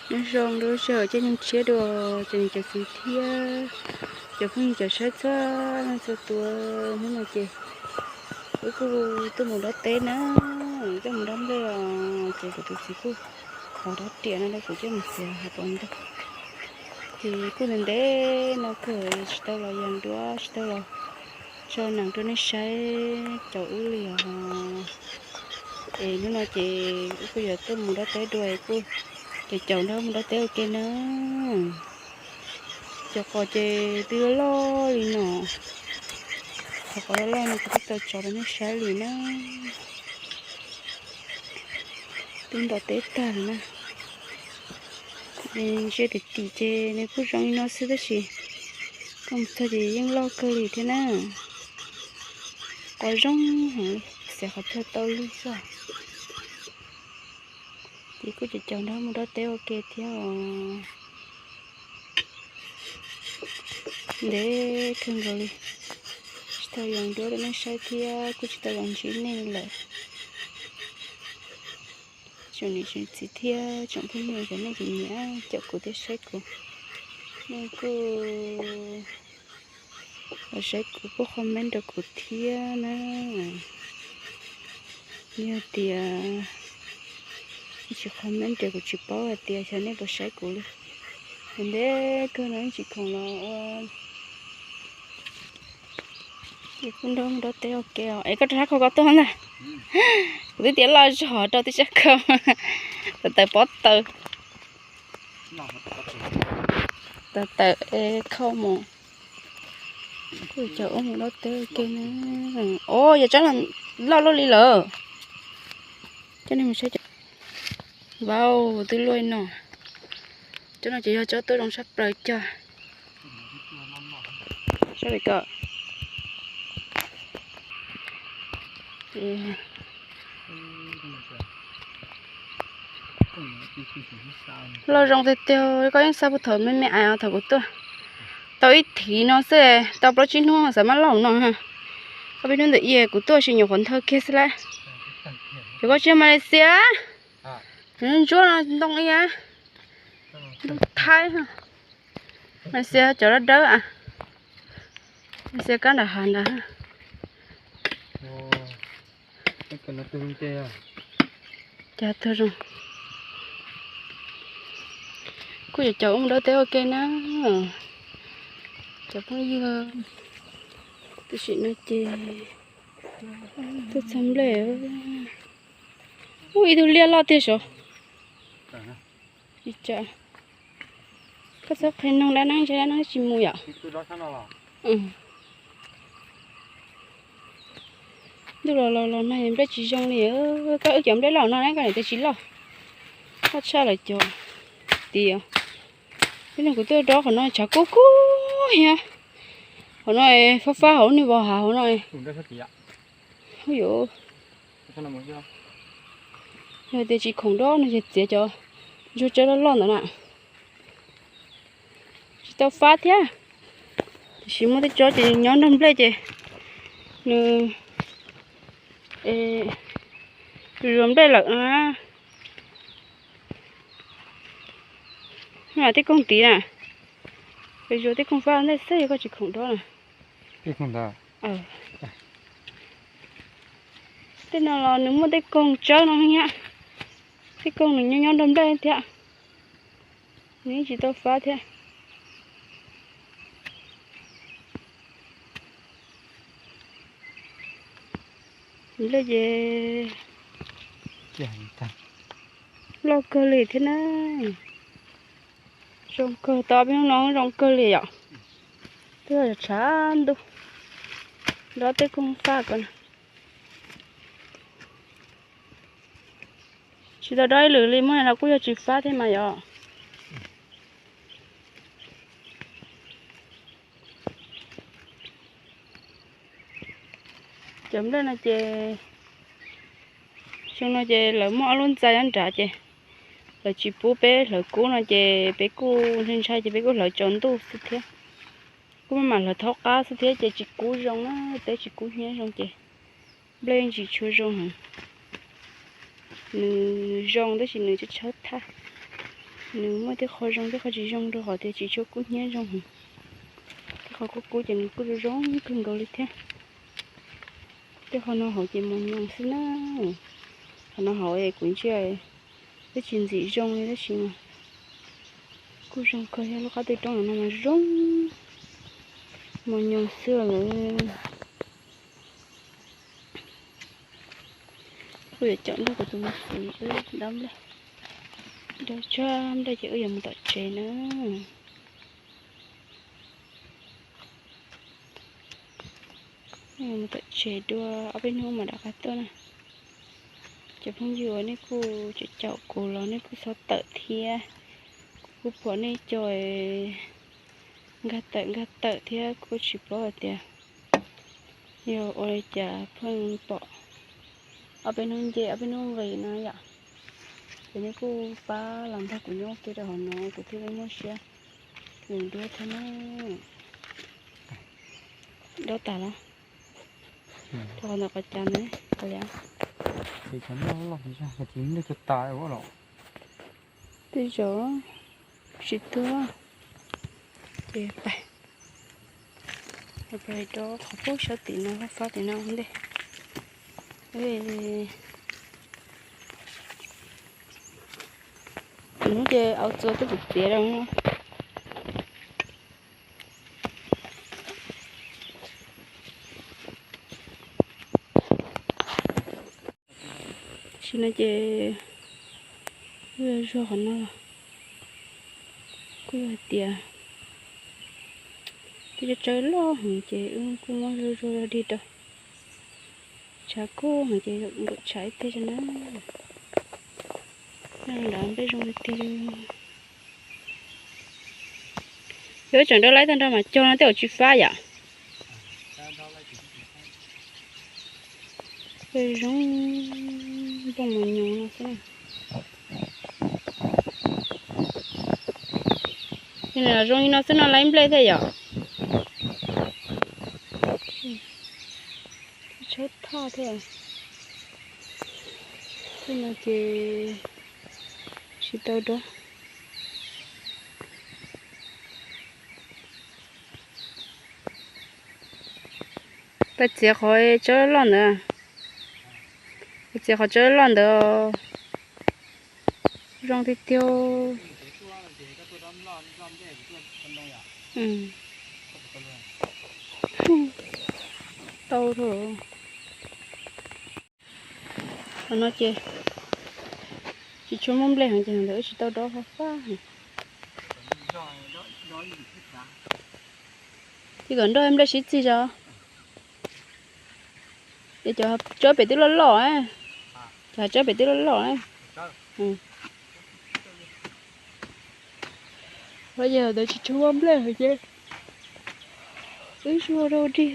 Nyob zoo rau sij hawm caij nyoog tshiab dua, cov niam cov txiv thiab cov phooj ywg cov saib txhua leej txhua tus. Hnub no ces wb kuj tuaj mus dob teb na, tuaj mus dob nplej os, ces kuv tus txiv kuj thov rab riam no rau kuv coj mus txiav hauv paus ntoo. Ces kuj ntev ntev no kawg tsis tau los yos nruab, tsis tau los tso nees rau nej saib caum wb li os. Es hnub no ces wb kuj yuav tuaj mus dob teb dua, kuj caum caum nrog mus dob teb ua ke na. Cov qos ces twb loj loj li no, qhov qos loj loj no kuv twb tau tso rau nej saib li na. Twb nto teb tag lawm na. Ntsia tim tim ces nws kuj zoo li no xwb tab sis koj mus txog ces yeej loj kawg li thiab na. Qos zoo heev li, xiav qhov chaw tau lug xwb. Ces kuj caum caum nrog mus dob teb ua ke thiab os. Ntev kawg nkaus li, tsis tau yos nruab rau nej saib thiab kuj tsis tau los ntsib nej lawm. Tsoom niam tsoom txiv thiab tsoom phooj ywg cov nej tseem nyiam caum kuv thiab saib kuv, nej kuj los saib kuv kuj comment rau kuv thiab na. Yog tias nej tsis comment ces kuv tsis paub hais tias xyov nej puas saib kuv li. Ntev kawg no yeej tsis khoom los ua, kuj nrog mus dob teb ua ke os. Es koj rov sab khau ko tuaj ntag. Kuv twb tias loj zog rau twb sab khau. Tawm tawm pob taws. Tawm tawm khau mus. Kuj caum wb mus dob teb ua ke na. Os, yog tsob no loj luaj li lawm. Coj nej mus saib. Vauv, twb luaj no. Tsob no ces yog tsob tuaj zoo tshaj plaws cog. Saib li ko. Loj zoo tiag tiag, koj yeej xa puag thaum me me ais thaum kuv tuaj. Tau ib thiv no xwb, tau plaub tsib hnub xav mab loj no. Ob peb hnub ntawm ib kuv tuaj tsis nyuam qhuav nthawv kiag xwb lawm. Ces koj tsis yog Malaysia, ntsuab no ntoo ib, ntoo Thaib. Malaysia cov dawb dawb, Malaysia kab nram hav ntawd. Cas tuag zoo. Kuj yuav caum wb mus dob teb ua ke na. Cov phooj ywg, tam sim no ces tuaj txog nplej. Ub, ib tug liaj loj tiag sav. Koj txhob qhia noog dab neeb, dab neeb tsis mus yom. Ntuj los los los no nplej tsis zoo li. Koj wb cov nplej loj no na, koj niam tias tsis loj. Loj tshaj lawm cov tias. Ib hnub kuv tuaj dob qhov no tshav kub kub thiab. Qhov no fab fab hauv, niag vos hav hauv no. Yog tias tsis khoom dob no ces txiav cov ntsuag tsawb loj loj ntawd na. Tsis tau fab thiab. Tiam sis muaj tej tsob ces nyob nrog nplej ces nws zuas nplej lawm na. Tej koog tid na, zuas tej koog fab ntej xwb, yog koj tsis khoom dob na. Tej no los nws muaj tej koog tsawb no thiab, tej koog nws nyob nyob nrog nplej thiab. Nws yeej tsis tau fab thiab. Nplej ces loj kawg li thiab na. Zoo kawg, tau peb hnub no zoo kawg li yom. Twb tshav ntuj, dob tej koog fab ko na. Tsis tau dob ib lwm li, muaj no kuj yog tsis fab thiab mas yom. Cov nplej no ces, xyoo no ces lawv muaj ob lub ntxa nyob nrad ces lawv tsis pub peb hlawv kub no ces peb kuj ntshai ntshai ces peb kuj hlawv tsaus ntuj xwb thiab. Kuj maj mam hlawv thaub qab xwb thiab ces tsis kub zoo na, teb tsis kub hnyiab zoo ces nplej yeej tsis tshua zoo heev. Nws zoo tab sis nws tshawb thaj. Nws muaj tej qho zoo tej qho tsis zoo rau qhov tias tsis tshua kub hnyiab zoo. Tej qho kub kub ces nws kuj zoo zoo kawg nkaus li thiab. Tej qho no hauv ces mos nyoos xwb na. Qhov no hauv kuv ntsia twb tsis ntxim zoo li tab sis mas kuj zoo kawg thiab. Lub qab twb roob no mas zoo mos nyoos xwb lawm. Kuj yuav caum nrog kuv tus me txiv wb dob nplej, dob tsuag nplej ces wb yuav mus tom tsev na. Wb yuav mus tom tsev dua ob peb hnub mam rov qab tuaj na. Cov phooj ywg uas nej kuj caum caum kuv los nej kuj txhob tawm thiab. Kuv kuj pom nej co nkag tawm nkag tawm thiab kuj tsis paub hais tias yog ua li cas pheej pom ob peb hnub nce ob peb hnub nqis no yom. Ces nej kuj pab los nrog kuv nyob ua ke rau hauv no kuv thiaj li muaj siab mus dua thiab na. Dob tas los? Rau qhov ntawm qhov cas ntawd qhov lias. Tej zaum tsis tuag. Ces pais, pais rau qhov pub sab tim no fab tim no ua ntej. Hnub ces au txua twb txiav txiav rau no. Tam sim no ces wb zuag qhov no los kuj yog hais tias tej tsawb loj heev ces wb kuj muab zuag zuag dig rau. Tshav kub heev ces nkaum tshav ib teg tso na. Nyob nrad nplej zoo tiag tiag li. Yuav tseem nrog laib tag nrho mas cog no tej zaum tsis fab yom. Zoo nplooj mos nyoos no xwb. Zoo li no xwb no laib nplej thiab yom. Tshab thaj thiab. Tej no ces tsis tau dob. Pab txiav qhov tsawb loj ntawd. Pab txiav qhov tsawb loj ntawd. Zoo tiag tiag. Tau rau. Qhov no ces tsis tshua muaj nplej heev ces ntawd wb tsis tau dob fab fab. Ces kom nrog nplej sib txig tso. Ces cov tsob pem twb loj loj, cov tsob pem twb loj loj. Ces ntawd tsis tshua muaj nplej heev ces wb zuag rau dig.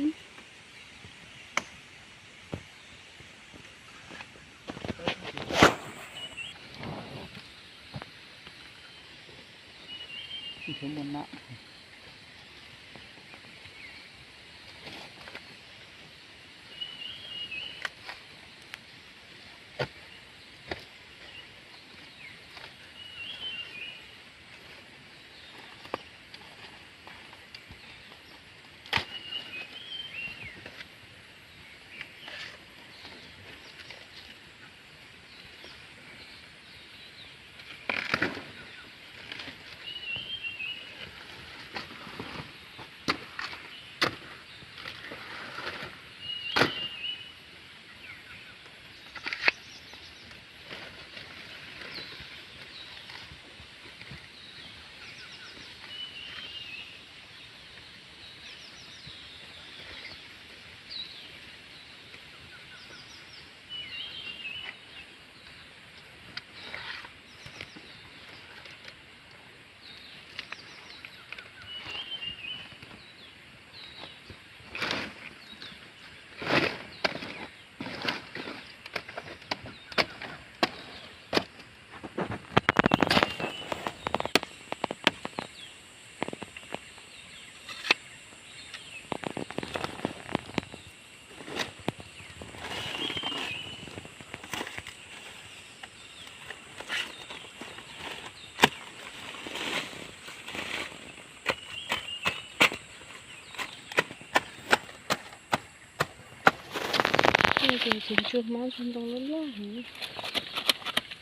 Ces ntsuag hmab ntsuag ntoo loj loj heev.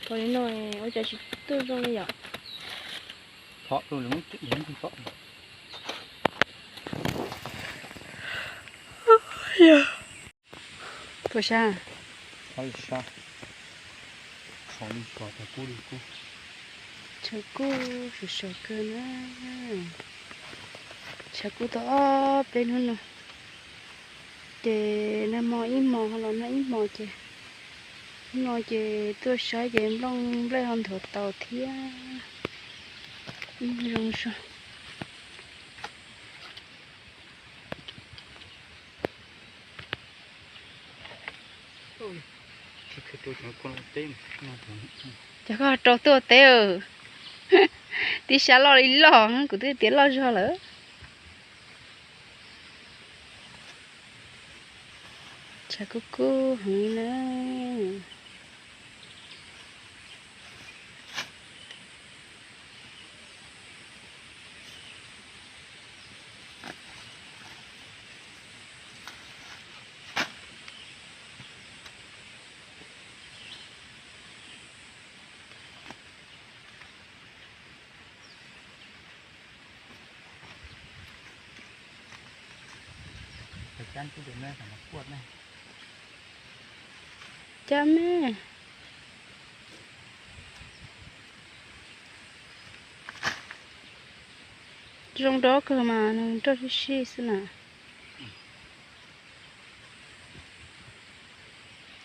Pom li no ua cas tsis tuaj zoo li yom? Puas sab? Tshav kub sov sov kawg na. Tshav kub tau ob peb hnub no. Ces nag hmo ib hmos ho los nag ib hmos ces, hnub no ces tuaj saib ces nplooj nplej ho nthuav tau thiab. Ib zoo zog. Ces koj rau tuaj teb, tib sab loj li loj, kuv twb tias loj zog lawm. Tshav kub kub heev li na. Cab me. Zoo nraug kawg mas nws nroj sib sib xwb na.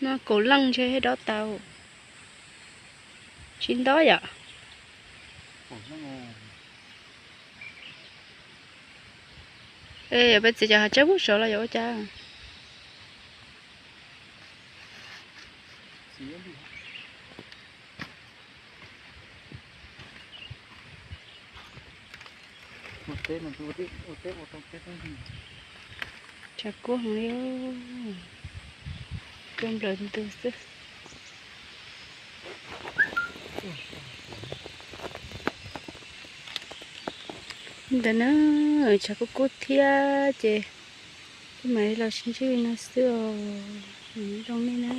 No kaum leej ntshe dob tau. Tsis ntob yom. Es peb txiv cov hav tsawb pub saud los yog ua cas? Tshav kub heev li, kub nplawg ntug xwb. Ntawm na, tshav kub kub thiab ces peb mam li los sib ntsib li no xwb os, zoo nej na.